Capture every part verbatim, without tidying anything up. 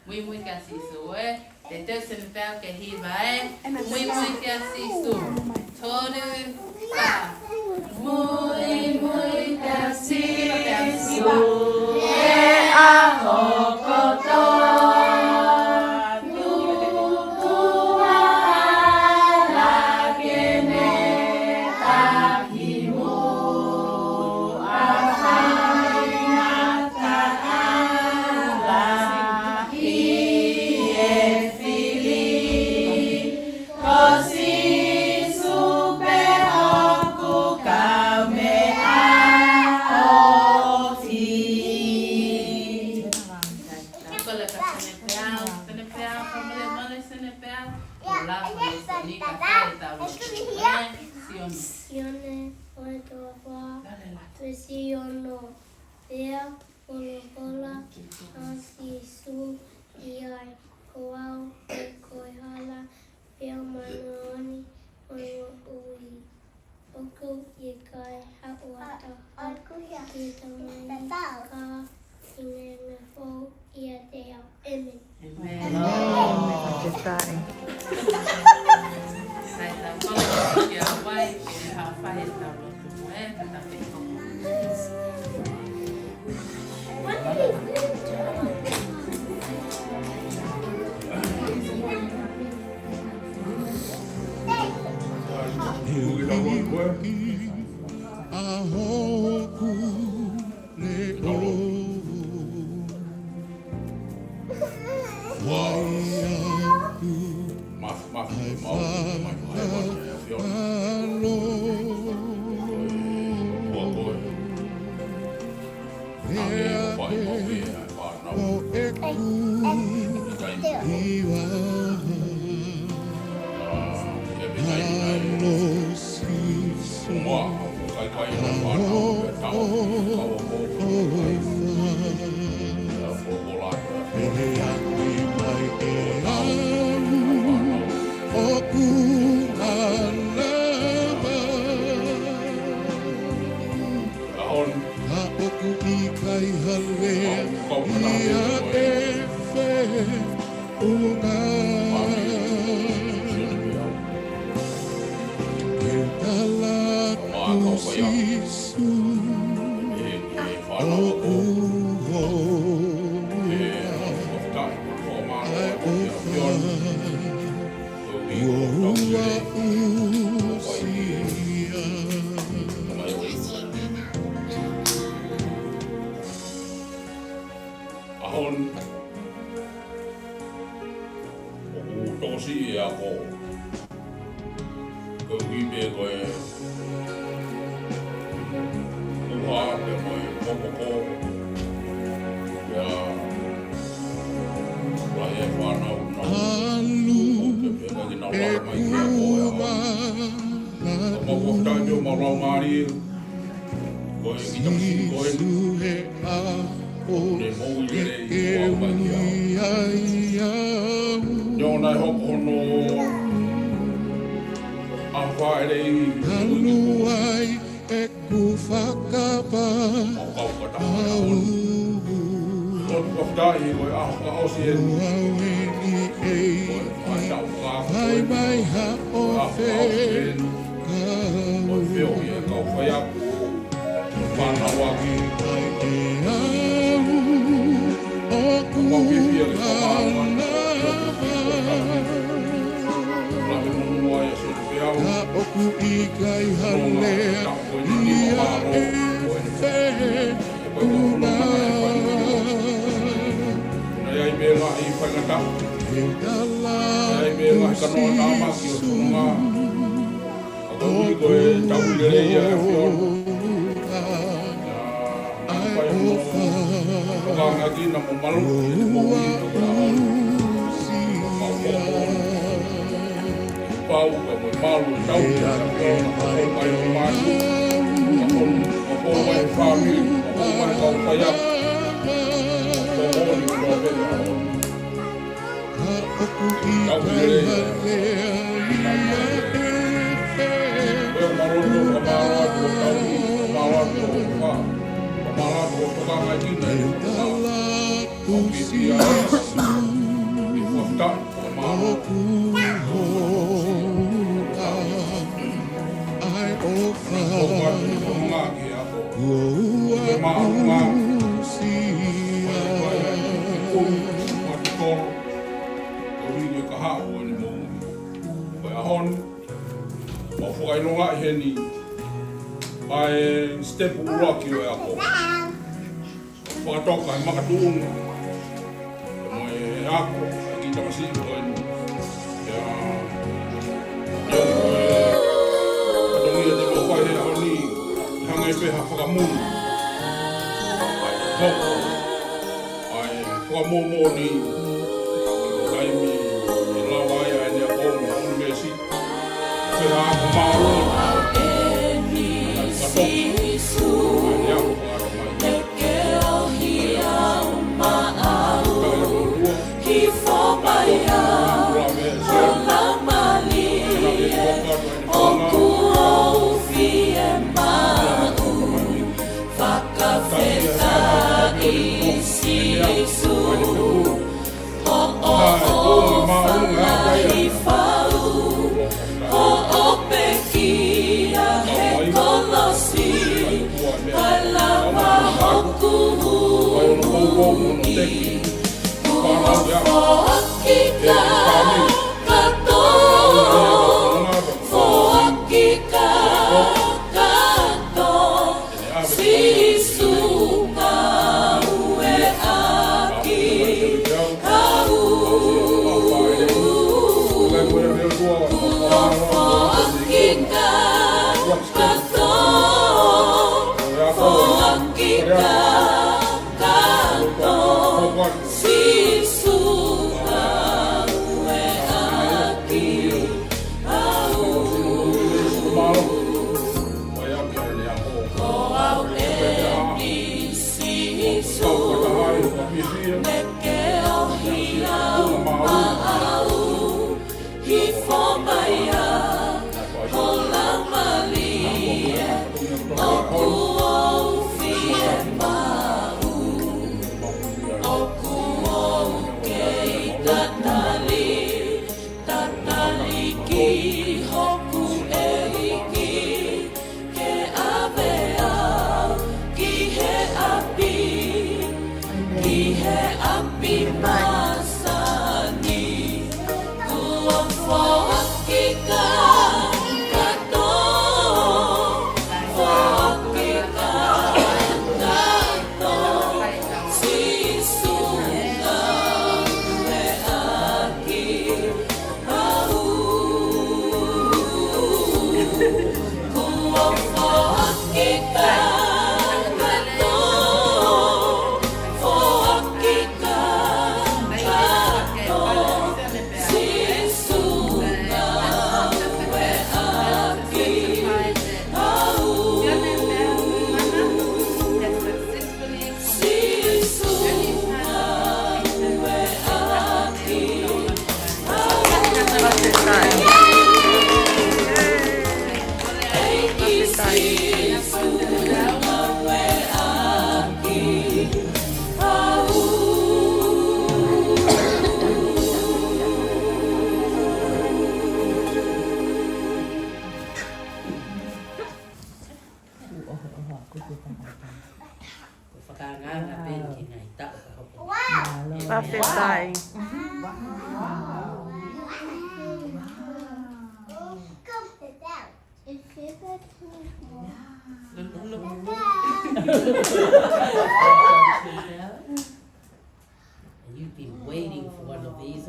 Muimui kia Sīsū, ē. Te teu sene pea ke hiva, ē. Muimui kia Sīsū. Tolu, fā. Muimui kia Sīsū, ē, ʻa e ʻaho kotoa. Tuku ā ke ne takimuʻa faingataʻa lahi e fili. Ko Sīsū pē hoku kaumeʻa ʻofa. Ko le ka sene pea, sene pea, ka mole mole sene pea. Ko la ko le sene ka fai tau. Sione. Sione, ʻo e toa fā. Lale la. Veesi ono. Pea holohola ʻa Sīsū ki ai, Ko au ʻoku ʻi he hala, pea māʻoniʻoni hono ui. ʻOku ʻikai haʻu ha taha ki he Tamai ka ʻi he ngeʻesi foʻou ʻiate au. ʻĒmeni. ʻĒmeni. Just starting. Sai, tā kolo ki a wai, ke hā fai e tau lotu mo e, ka tā pē koko. ʻA hoku leʻo. Fai atu ʻa e fakafetaʻi. Ko ʻeku hiva. ʻAlo Sīsū, ʻa hoku ʻofa. Pehē atu mai ʻe au, ʻoku malava. Ka ʻoku ʻikai ha lea ia ʻe feʻunga. Ke u tala atu Sīsū, ʻoku ou ʻofa. ʻA e ʻofa kuo u aʻusia. ʻAho ni, ʻoku ou tokosiʻi e ako. Ko e ui pē ko e ʻuha pē mo e kokoko. Pea, lahi e fānau, nau. ʻAlu pē pē ke nau laka mai ki he ako e ʻaho. Ka mau ʻofa atu ʻo mau lau mālie. Ko e kiʻi taʻahine ko eni. Ne moʻui lelei ʻo aʻu mai ki he ʻaho ni. Neongo naʻe hoko hono ʻaho fāʻeleʻi, ʻalu ai ʻOku ou fakafetaʻi ko e ʻaho fakaʻosi eni. Ko e ʻaho fakaʻosi eni. Ko e feohi e kau faiako. Ko e fānau ʻaki. Ko e fie ke fakaʻaonga. Lahi mo mua ia so te peau. ʻOku ʻikai ha lea ia ʻe feʻunga. Naʻe ʻi ai pē ngaahi faingataʻa. Naʻe ʻi ai pē ngaahi kanoa tāmaki ʻo e fononga. Ka ko e ʻuhi ko e tauhi lelei ʻa e ʻAfiona. Naʻa fai hono fakaangaʻi na mo malu ʻi he moʻui ʻa e ʻaho ni. Ka ko e pau pē mo e malu ʻe tauhi ʻe he ʻAfiona, ka ko e ʻomai ʻo malu, ka ko e ʻomai ʻe he fāmili, ka ko e ʻomai ʻe he kau faiako, ka ko e moʻoni ko e pele ʻaho ni. Tauhi lelei. Ko e mālō atu, ko e mālō atu, ko e tauhi, ko e mālō atu, ko e fā, ko e mālō atu, ko e fakaangaʻi na ʻi he fononga. ʻOku ʻi ai ʻa e fakafetaʻi, ko e mālō. Ko e mālō. Ko e mālō. Ko e mālō. Ko e kahaʻu ʻo ʻene moʻui. Ko e ʻaho ni, ʻoku fakaʻilongaʻi heni ʻa e sitepu ʻuluaki ʻo e ako. Fakatoka he makatuʻunga mo e ako ʻa e kiʻi tamasiʻi ko eni. ʻIo, ʻio, ko e fatongia te mau fai he ʻaho ni, hangē pē ha fakamuli. ʻA e hoko ʻa e fakamoʻoni, taimi ʻe lava ai ʻa ʻene ako mo e ʻunivēsiti. Pea ko mālō ʻa e ako fakaʻatamai. Fakafetaʻi Sīsū, hoʻo ʻofa lahi fau, hoʻo pekia he kolosi, kae lava hoku ui. Kuo foaki kakato, foaki kakato. Sīsū ngāueʻaki au. Kuo foaki kakato, foaki kakato. Sīsū ngāueʻaki au. Ko au eni Sīsū, naʻe ke ʻohake au, hifo mai ā ho laumālie, ʻoku ou fiemaʻu, ʻoku ou kei tatali, tatali ki hoku ʻEiki, ke ʻave au ki he ʻapi, ki he ʻapi masani. Kuo foaki kakato, foaki kakato. Sīsū ngāueʻaki au. Kuo foaki kakato, foaki kakato. Sīsū ngāueʻaki au. Sai. And you've been waiting for one of these.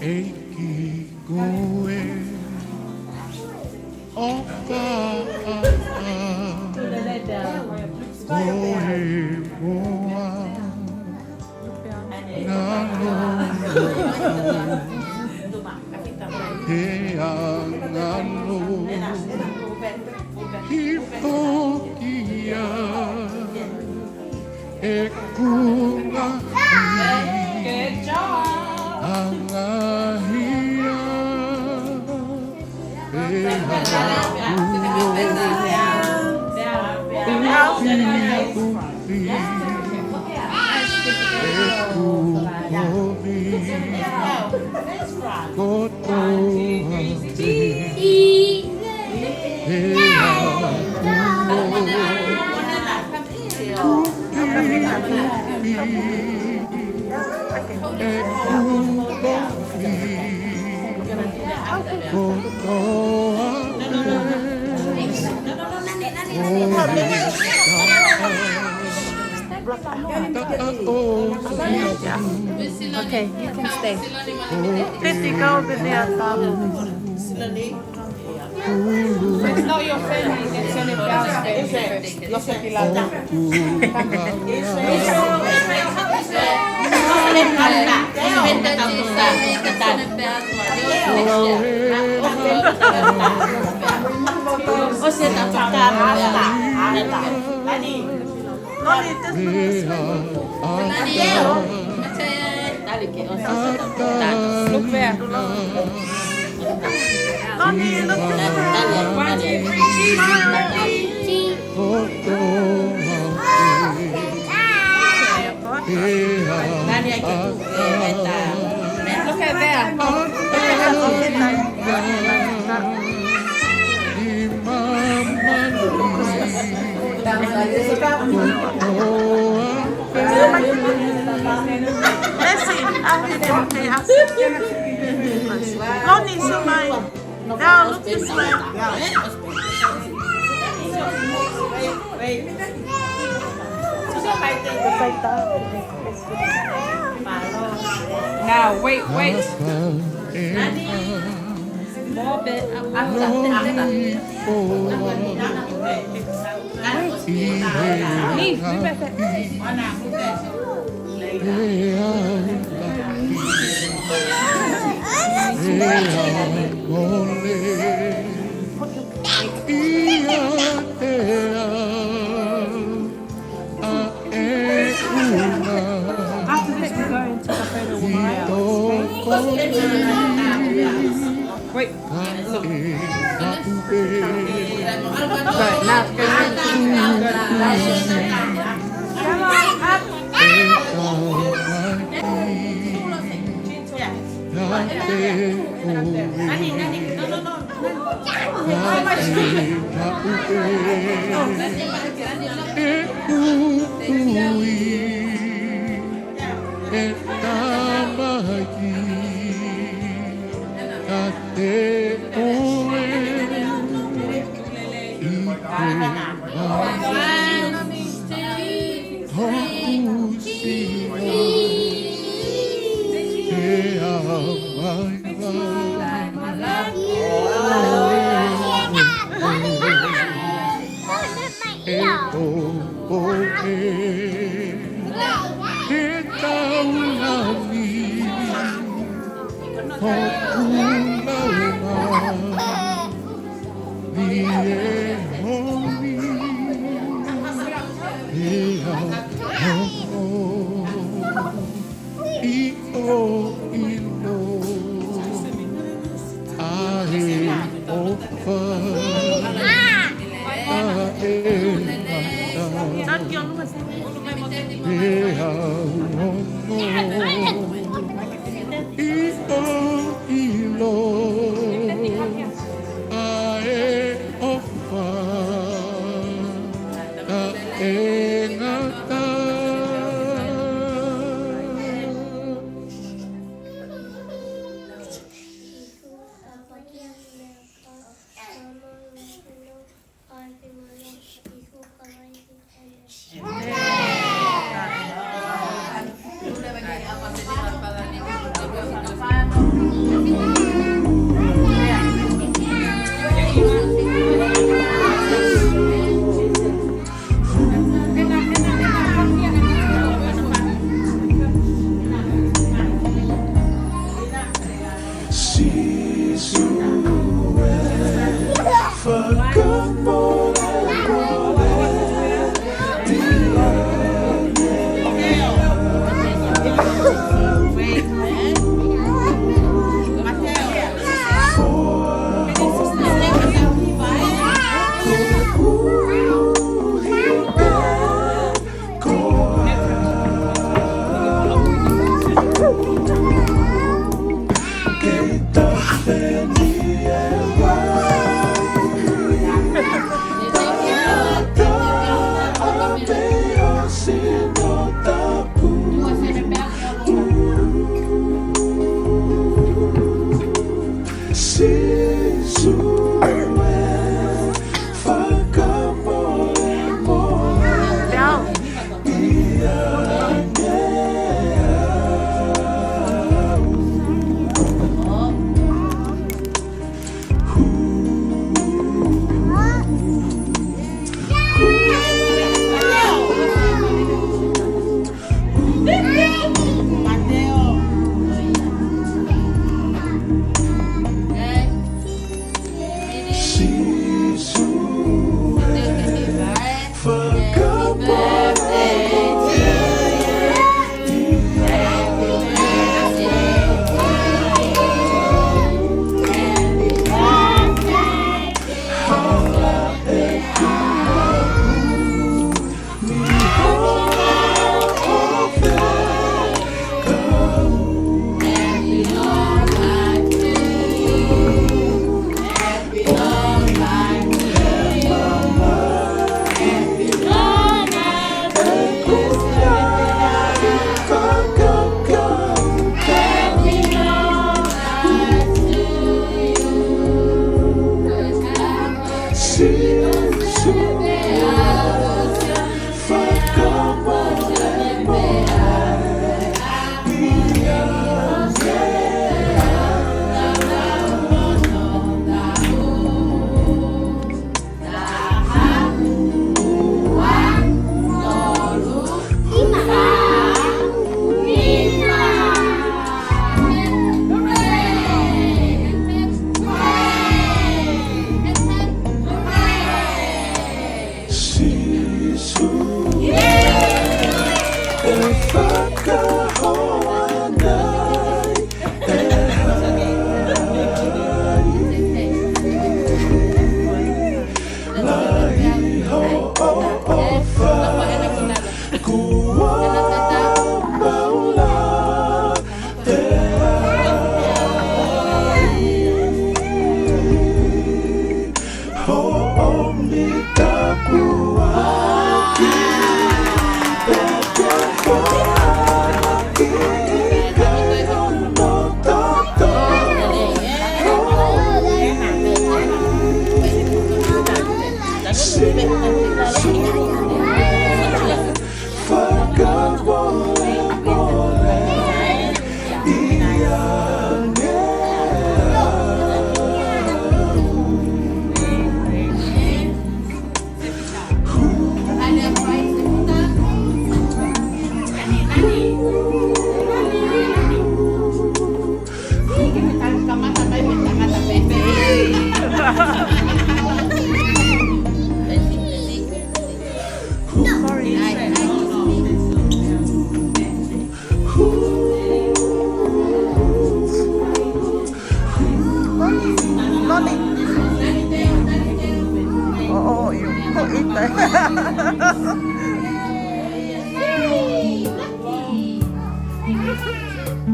ʻEiki ko e ʻofa ʻa e moa. Ngalo he ʻāngelo ki toki ia e kunga. Good job. Angahia e hau. Upi, upi. Okay, you can stay. Fifty, go over there, Bob. It's not your family that's in it downstairs. Yo sé que la... Look there. Look there. Look at there. Let's see. Lonnie, so my... Now look this way. Now, wait, wait. More bit. After, after. After this, we go into the photo with my... Wait. Look. Right, now. Honey, honey, no, no, no. ʻIo, ʻilo, ʻa e ʻofa. ʻI ʻo ʻilo ʻa e ʻofa taʻengata. Sīsū e, fakamolemole. Ko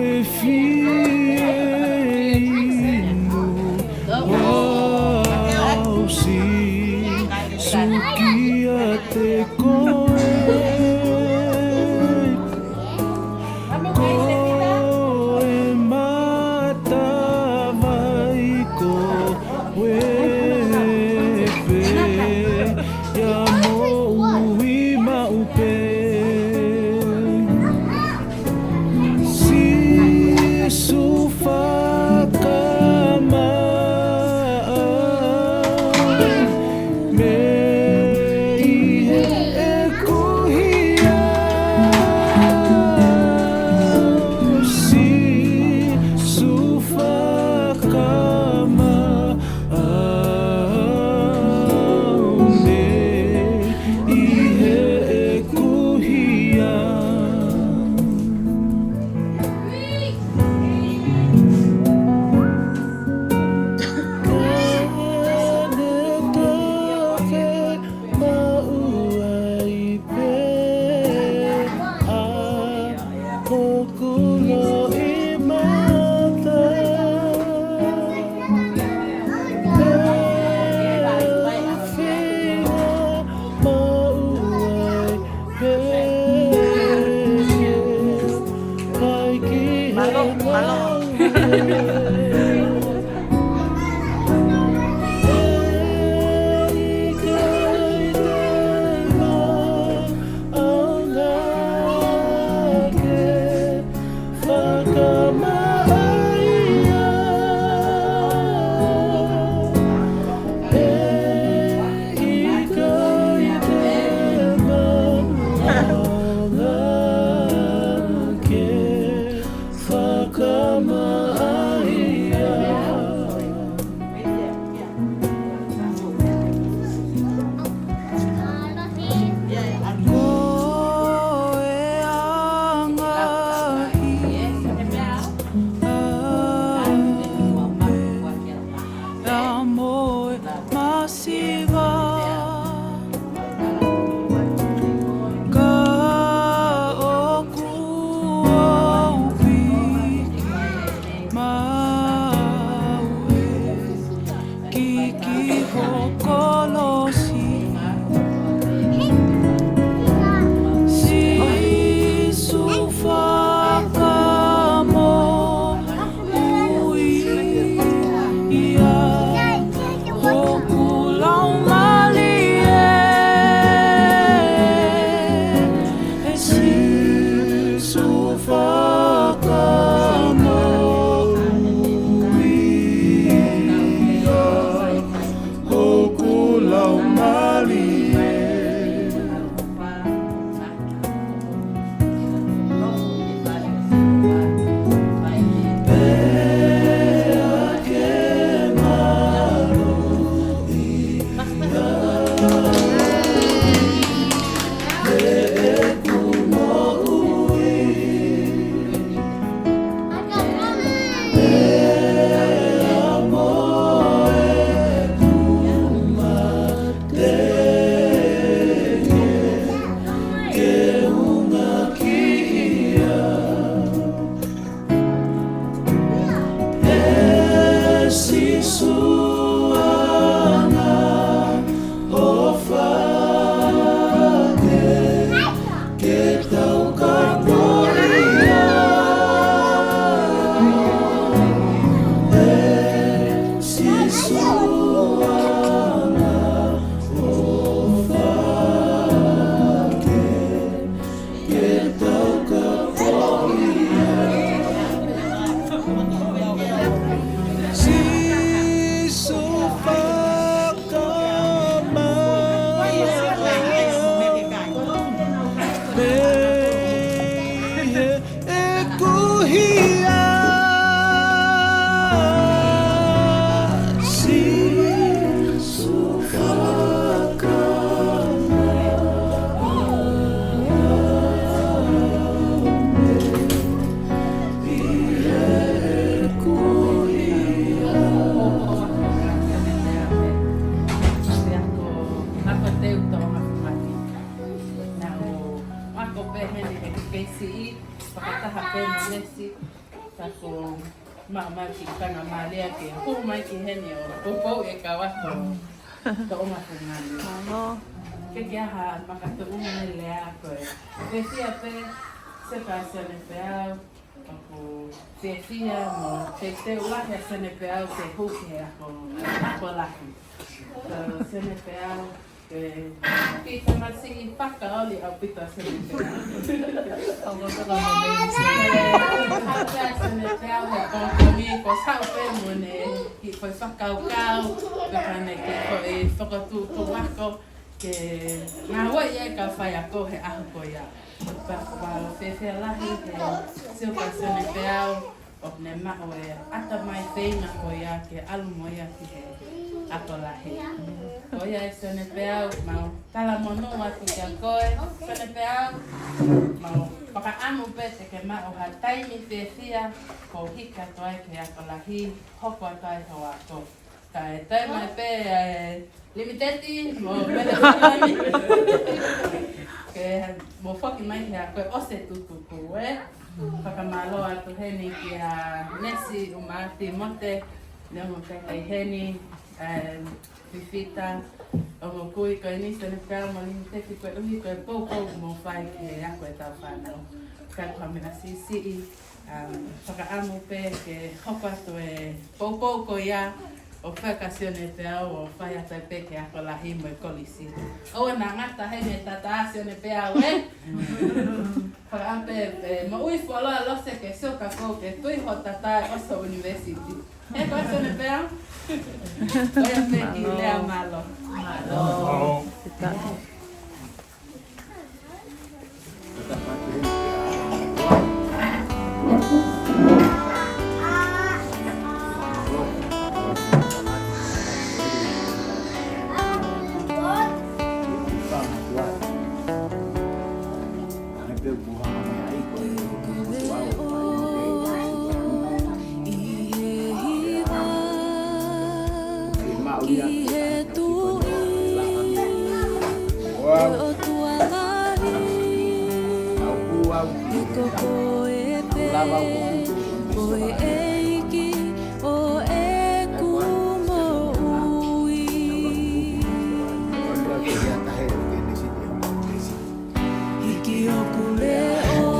e fieinua au, Sīsū, kiate koe. Ko e matavai ko e pē ia moʻui maʻu pē. Sīsū, fakamaʻa mei heʻeku hia. Sīsū, fakamaʻa mei heʻeku hia. Pea ne toki maʻu ai pē ʻa hoku loʻimata. Pea feinga maʻu ai pē ʻa e ki he lau. Fakamaʻa ia. Ko e anga ʻi ʻapi ʻa mo e masiva. Ka ʻoku ou piki maʻu e kiki ho kolosi. Sīsū, fakamoʻui ia hoku lau Nesi, ka ko maʻu mai ki Pangamālie ke hū mai ki heni ʻo poupou e kau ako tōʻonga fungani. Mālō. Ke ke aha makatuʻunga e lea ko e fiefia pē, Siʻoka Sione Peau, ʻoku fiefia mo teuteu lahi ʻa Sione Peau ke hū ki he ako, ako lahi. Ko Sione Peau, ke ki tamasiʻi fakaoli ʻaupito ʻa Sione Peau. Ongo toka mo meisi. Ke hake ʻa Sione Peau he kongokongi ko e haʻu pē mo ʻene kiʻi foʻi fakakaukau, pea mo ʻene kiʻi foʻi fokotuʻutuʻu ako, ke ngāueʻi ʻe he kau faiako he ʻaho ko ia. Pea ʻoku ou fiefia lahi he Siʻoka Sione Peau, ʻoku ne maʻu e ʻatamai feinga ko ia ke ʻalu mo ia ki he ako lahi. Ko ia ʻe Sione Peau, mau talamonū atu kia koe, Sione Peau, mau fakaʻamu pē te ke maʻu ha taimi fiefia, ko e hiki atu ai ki he ako lahi, hoko atu ai hoʻo ako. Kae toe mai pē, ē, limited mo e mele sāmani. Ke mo foki mai he ako ʻosi e tutuku, ē. Fakamālō atu heni kia Nesi Uma Timote, ne mo kai heni, ē, Fifita, ʻo mo kui ko eni Sione Peau mo limited koeʻuhi ko e poupou mo fai ki he ako e tau fānau. Ka ko ha meʻa siʻisiʻi, um, fakaʻamu pē ke hoko atu e poupou ko ia ʻo fai kia Sione Peau ʻo fai atu ai pē ki he ako lahi mo e kolisi. ʻOua naʻa ngata heni e tata ʻa Sione Peau, ē? Fakaʻamu pē, ē, moʻui fuoloa Lose ke sio ka ko ke tui ho tata ʻosi ho university. Ē, ko Sione Peau? Ko ia pē ki lea, mālō. Mālō. Mālō. Ki he Tuʻi, ko e ʻOtua lahi, he ko koe pē, ko e ʻEiki ʻo ʻeku moʻui. Hiki hoku leʻo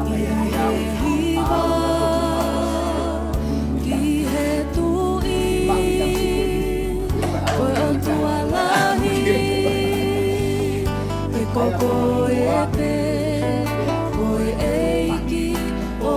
ʻi he hiva ki he Tuʻi, ko e ʻOtua lahi, he ko koe pē, ko e ʻEiki ʻo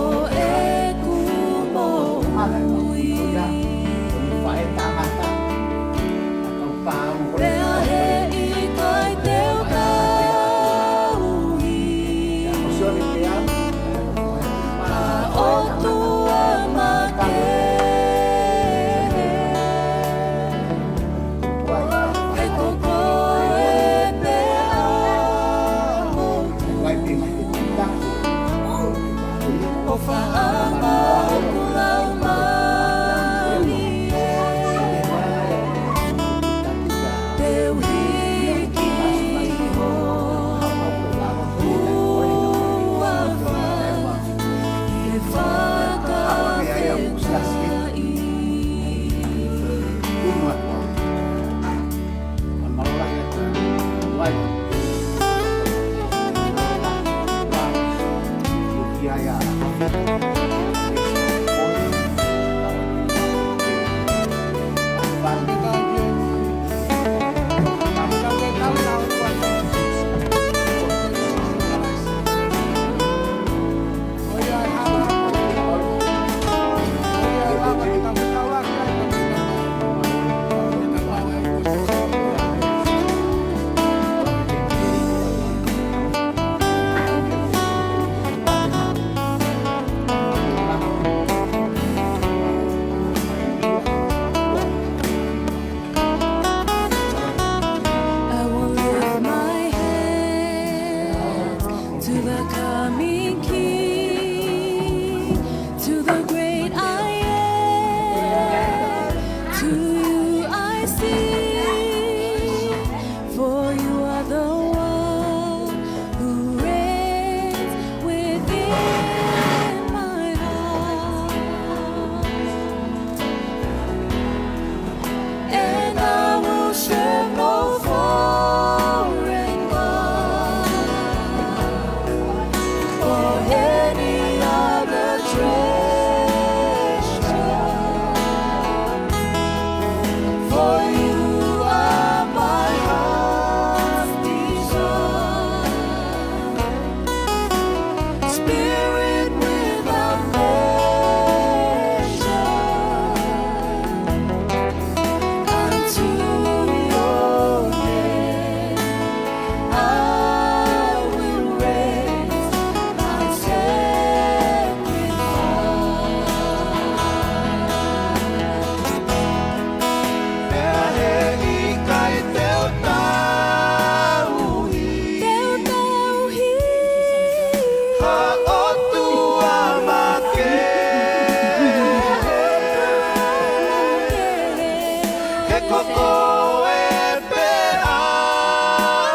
Ko koe pē ʻa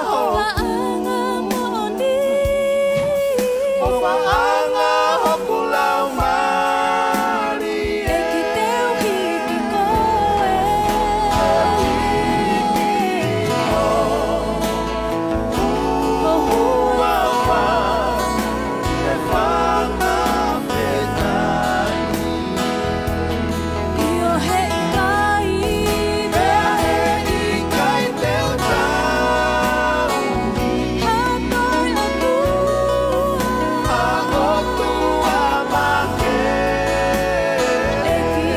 ho paʻanga moʻoni. Ko e paʻanga hoku laumālie. ʻEiki, te u hiki koe. Ko e huafa ʻo e fakafetaʻi. ʻIo, he ʻikai, pea he ʻikai te u tauhi ha toe ʻotua, ha ʻotua makehe. ʻEiki,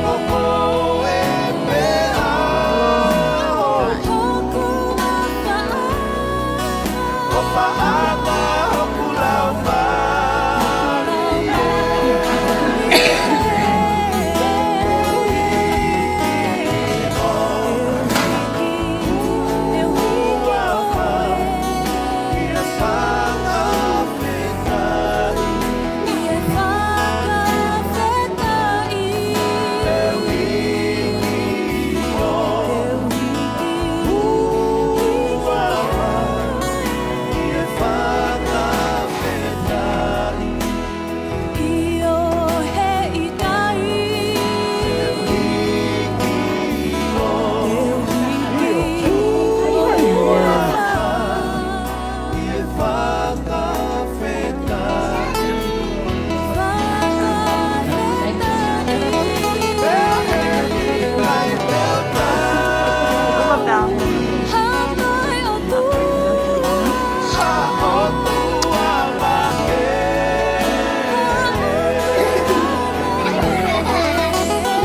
ko koe pē.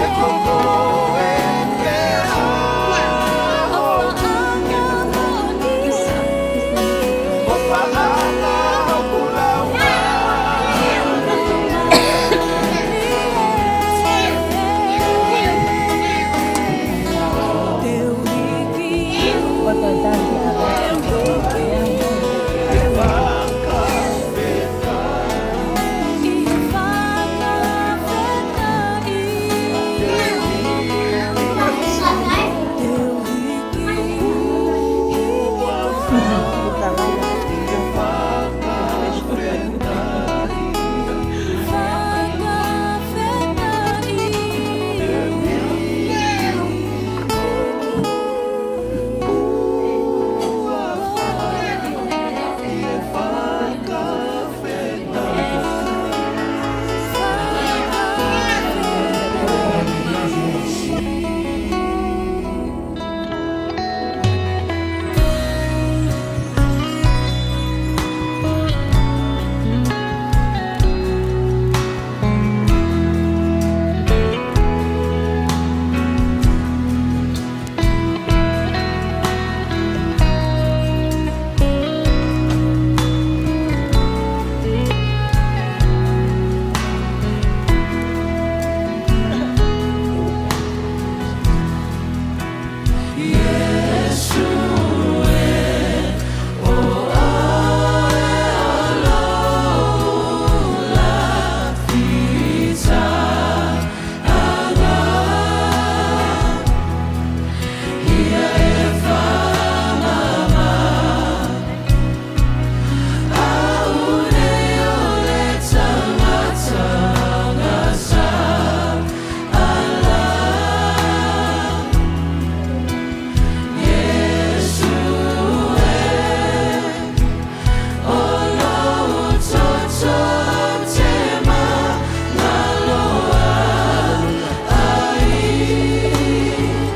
Ko koe pē ʻa hoku paʻanga. Ko e paʻanga hoku laumālie.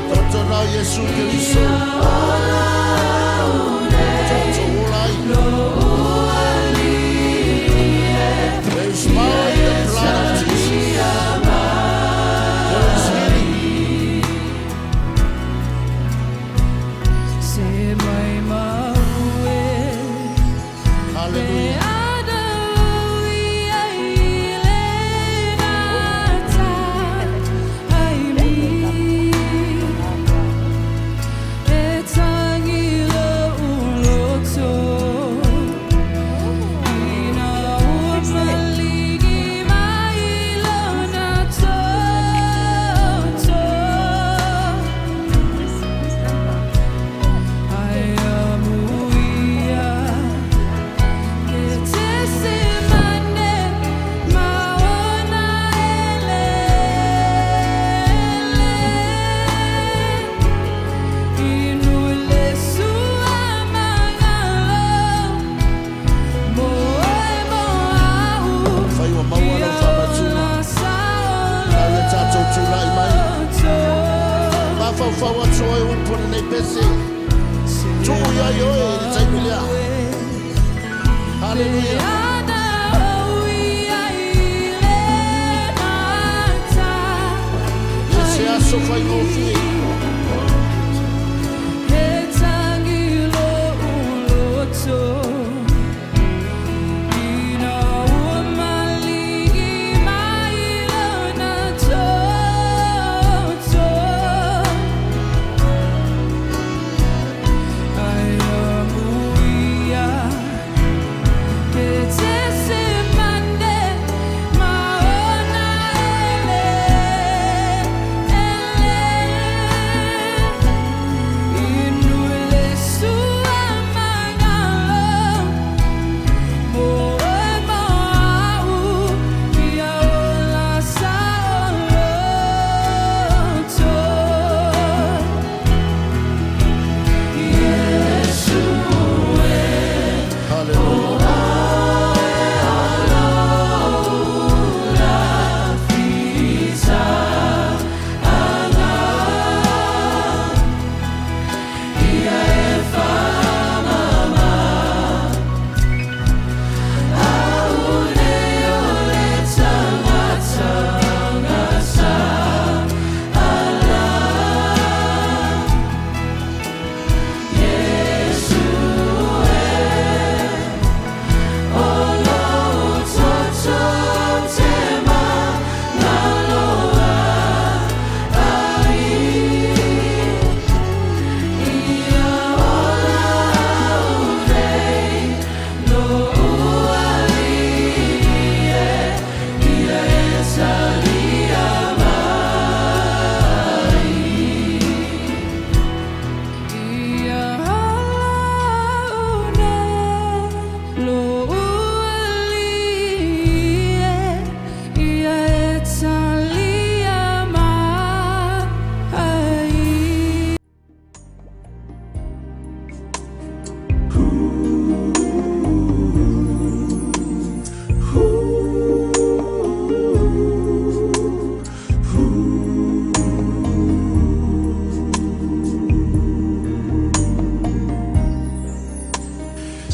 Toto na Yesu Keliso. Toto ulai. There is power in the blood of Jesus. There is healing. Hallelujah. Pese. Tuʻu ia ʻi he taimi lea. Haleluia. ʻI he aso faingofua.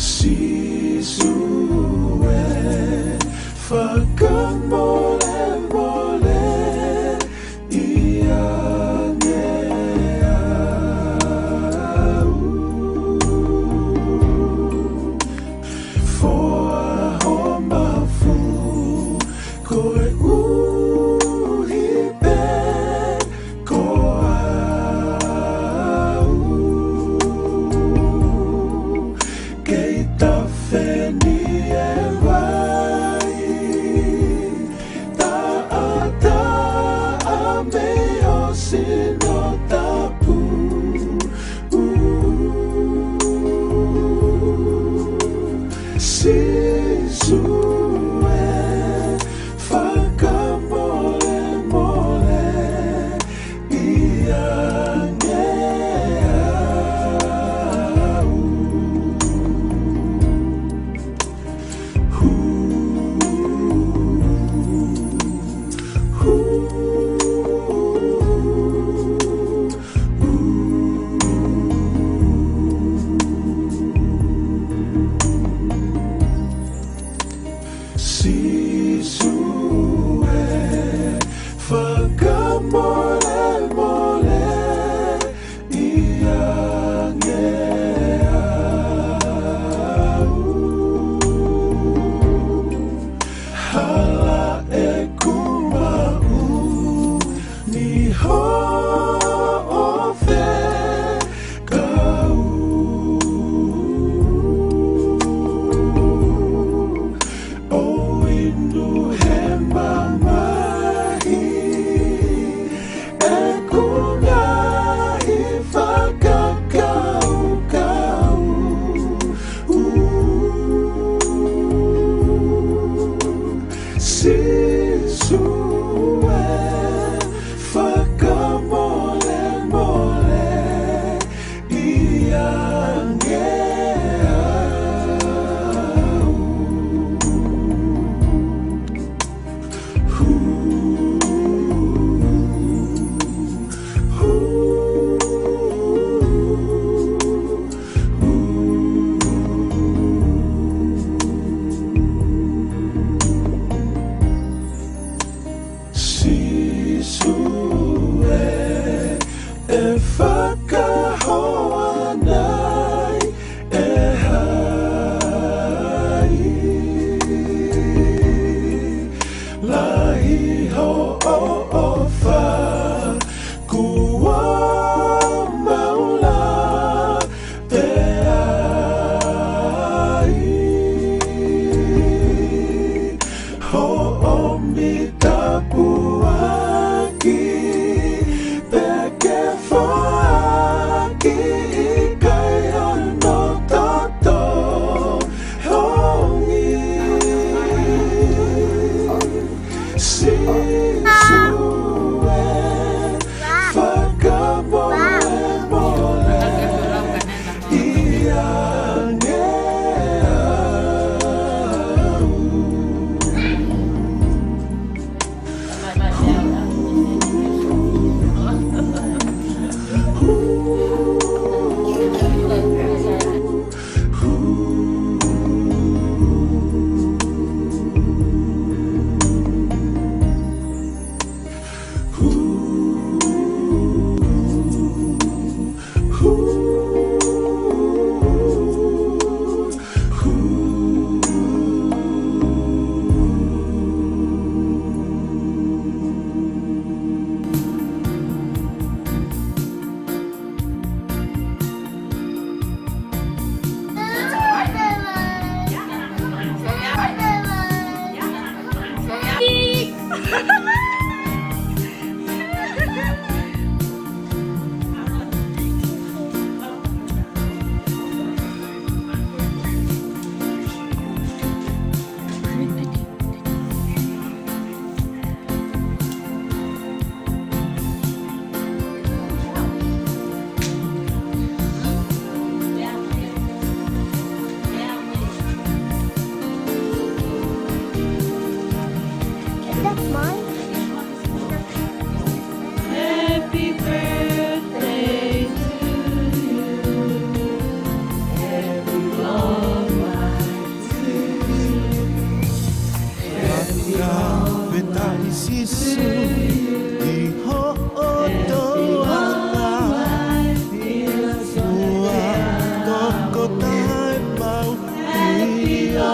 Sīsū ē, fakamolemole ʻiate au. Foaki ho mafu koeʻuhi pē ko au. Kei tafe ni e vai taʻataʻa mei ho sino tapu. Sīsū ē, fakamolemole ʻiate au. Sue, ʻe fakahoa nai ʻe hai? Lahi hoʻo ʻofa, kuo mau lave ai. Hoʻo mita puaki, pea ke foaki, ʻikai hono toto hongi. Sīsū ē, fakamolemole ʻiate au. That's mine. Happy birthday to you. Happy long life to you. Fakafetaʻi Sīsū ʻi hoʻo tauʻanga. Fua tokotaha ʻemau ia.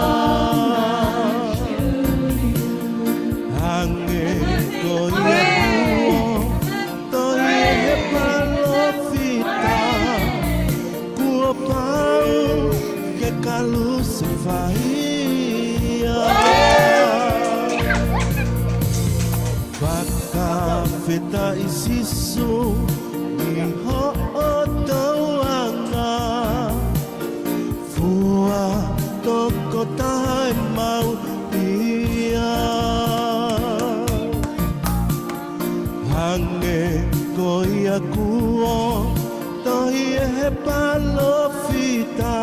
Hangē ko ia kuo tohi ʻe he palōfita, kuo pau ke kalusefai ia. Fakafetaʻi Sīsū ʻi hoʻo tauʻanga. Fua tokotaha ʻemau ia. Hangē ko ia kuo tohi ʻe he palōfita,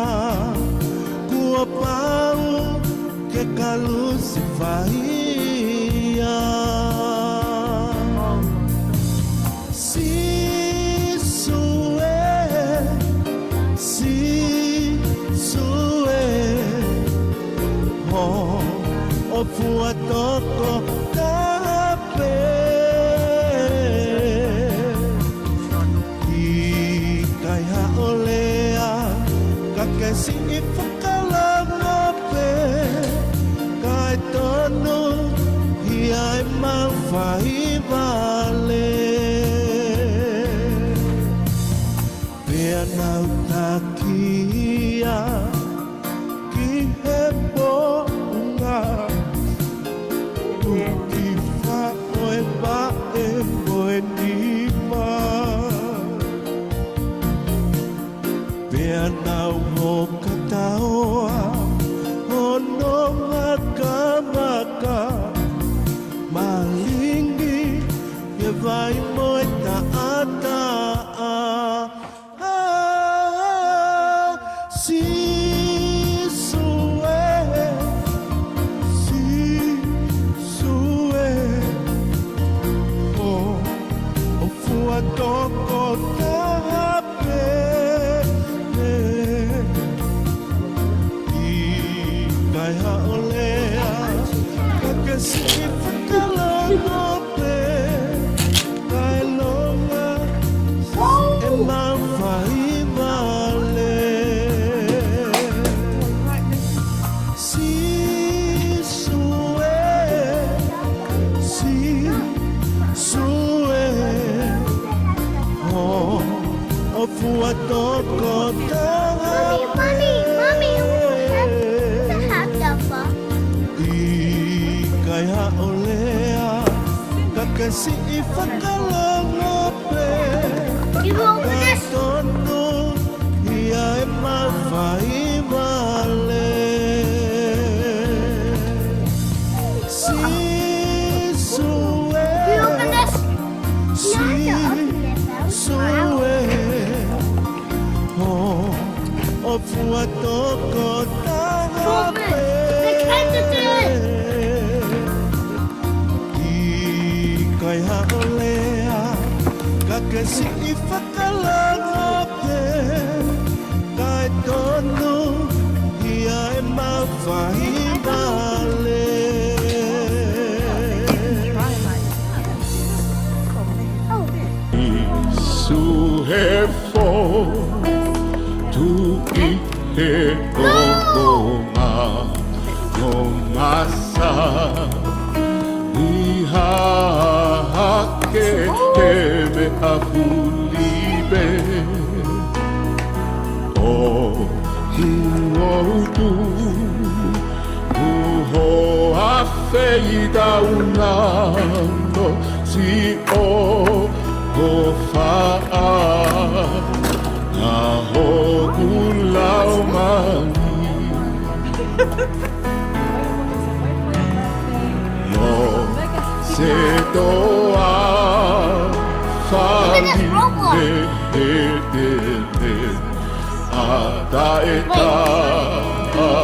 kuo pau ke kalusefai ia. Sīsū ē, Sīsū ē, hoʻo fua tokotaha pē. ʻIkai haʻo lea, ka ke siʻi fakalongo pē, kae tonuhia ʻemau fai vale. Pea nau taki ia ki he moʻunga, tuki faʻo e vaʻe mo e nima. Pea nau hokataoa hono makamaka, malingi e vai mo e taʻataʻa. ʻA, Sīsū ē, Sīsū ē, Sue, hoʻo fua tokotaha pē. Mommy, Mommy, Mommy, who has the hot dog? ʻIkai haʻo lea, ka ke siʻi fakalongo pē. You will miss. Kae tonu ia ʻemau fai vale. Sīsū ē. You open this? Sīsū ē. Hoʻo fua tokotaha pē. ʻIkai haʻo lea, ka ke siʻi fakalongo pē. Kae tonu ia ʻemau fai vale. Sīsū ē, fotu ʻi he ʻofonga, no masa ni hake he meʻa fuli pē. ʻOku ou tui, ʻoku ʻafeitaunga no si o ko fa a na hoku laumālie. No se toa fali he he te te a taʻe taʻua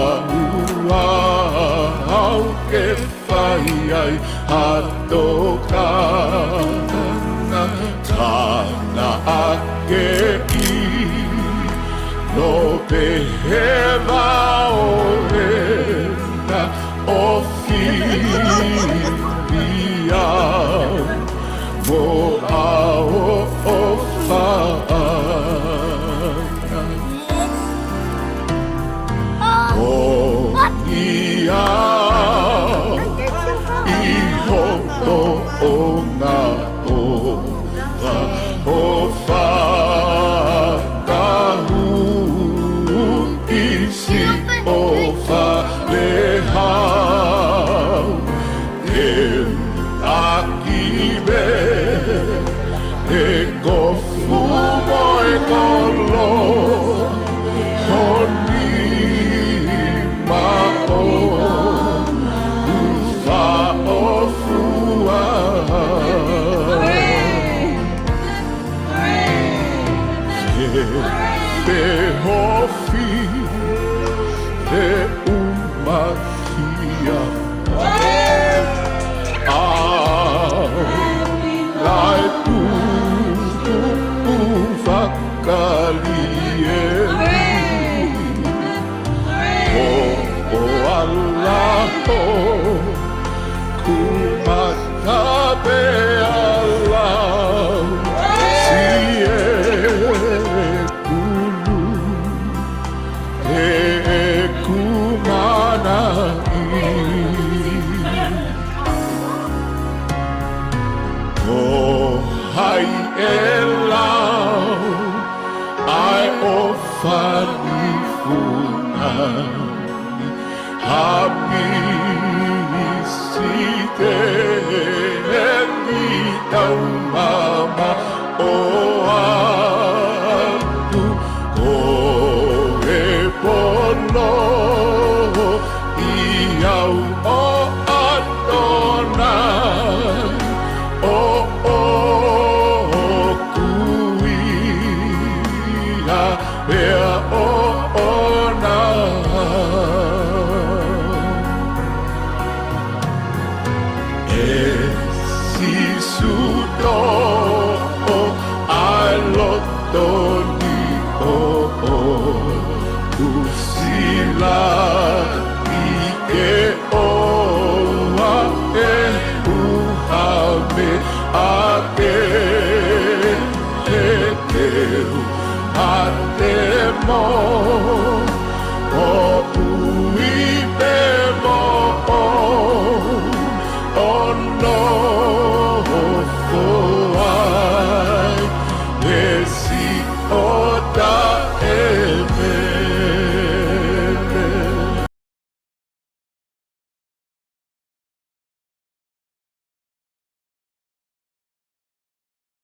au ke fai ai ha tokanga, ka naʻa ke ʻilo pē he vao ena ʻo fili au mo ʻaoʻofa. ʻOku ʻi ai ʻi ho toʻonga ʻofa, ʻofa kahu ʻi siʻo fale hau. Ke ʻaki pē he kofu mo e kolo ho nima ʻoku faʻofua. He fehofi, feʻumakia. ʻAu lae tuʻu fakalieli. Ko ʻoua laho ku mata pē a lau si e kulu he ʻeku manaʻi. Ko hai ʻe lau ʻa e ʻofa ni funa ha pisite ni taumamaʻo atu ko e pono ʻi au ʻo ʻatona ʻo ʻoku ia pea ʻoʻona. ʻE Sīsū, toʻo ʻa e loto ni ʻoʻoku, silaʻi ke ʻoua ʻe ʻuha meʻa ke he teu a te mo